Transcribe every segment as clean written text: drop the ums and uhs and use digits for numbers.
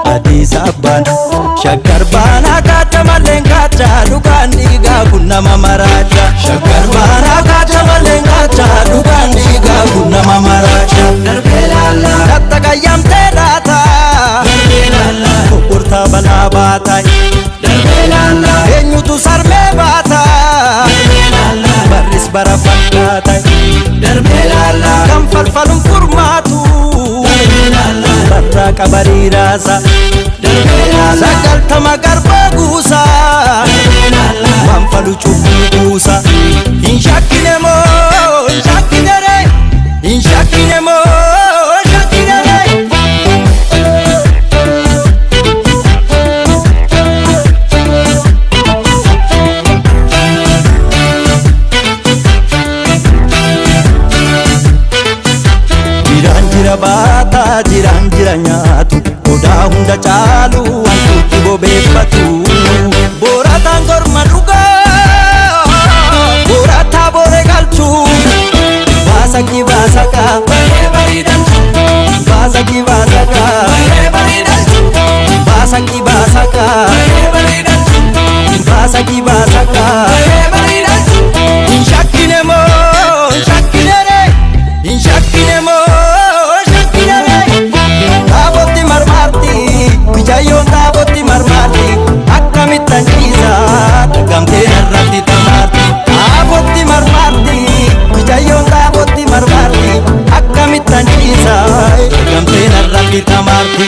Hadiisa abbaan Shaggar baanaa kaacha malleen kaacha dhugaan dhiigaa kun nama maraacha. Shaggar baanaa kaacha malleen kaacha dhugaan dhiigaa kun nama maraacha. Latta qayyamtee laata. Kokkortaa balaa baata. Eenyutu sarmee baata. Barris bara fakkaata. Kan falfaluun furmaatu. Barraa qabarii raasa. 90 garbaa guusa. Waan falu cubbuu kuusa. Hin shakkine moo hin shakkine ree. Hin shakkine moo hin shakkine ree. Jiraan jira baataa jiraan jira nyaatu odaa hunda caalu wantuutti bobeeffatu. Boorataan gorma dhugaa boorataa booree galchu baasakii baasakaa baasakii baasakaa baasakii baasakaa baasakii baasakaa. Hin shakkine moo hin shakkine ree hin shakkine moo hin shakkine ree. Taabotti marmaarti bijayyoon taabotti marmaarti akkamitti anjiisa dhagamtee narratti tamaarti. Taabotti marmaarti bijayyoon taabotti marmaarti akkamitti anjiisa dhagamtee narratti tamaarti.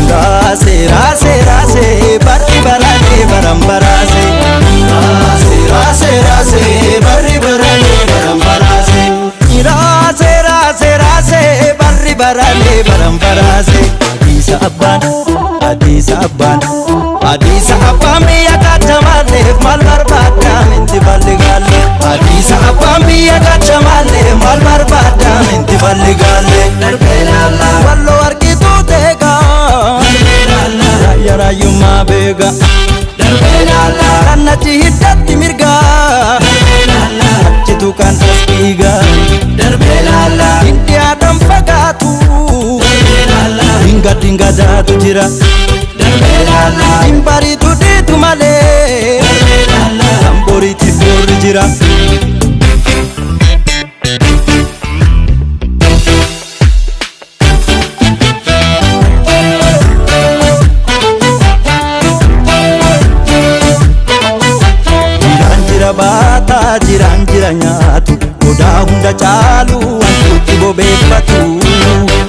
Raase raase raase barri barane baram baraase. Raase raase raase barri barane baram baraase. Raase raase raase barri barane baram baraase. Hadiisa abbaan hadiisa abbaan hadiisa abbaan biyya kacha malee maal barbaadda minti balli gaalle. Hadiisa abbaan biyya kacha malee maal barbaadda minti balli gaalle. Walloo argituu teegaa. Raayyaa raayyummaa beeka. Kan achi hiddatti mirga. Achitu kan as dhiiga. Hindi aadaan fagaatu. Dinga dinga jaatu jira. Hin bariitu dhiitu malee. Kan boriitiif boorri jira. Jiraan jira baataa jiraan jira nyaatu odaa hunda caalu wantuutti bobeeffatu.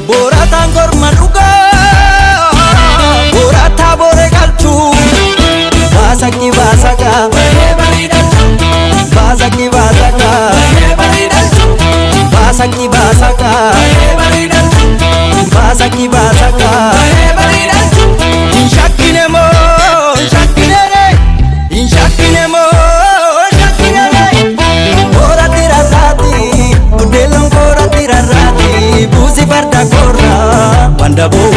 Boorataan gorma dhugaa boorataa booree galchu baasakii baasakaa baasakii baasakaa baasakii baasakaa baasakii baasakaa. Hin shakkine moo hin shakkine ree hin shakkine moo hin shakkine ree. Koorratti rarraati buddeeloon koorratti rarraati buusi farda koorraa waan daboo.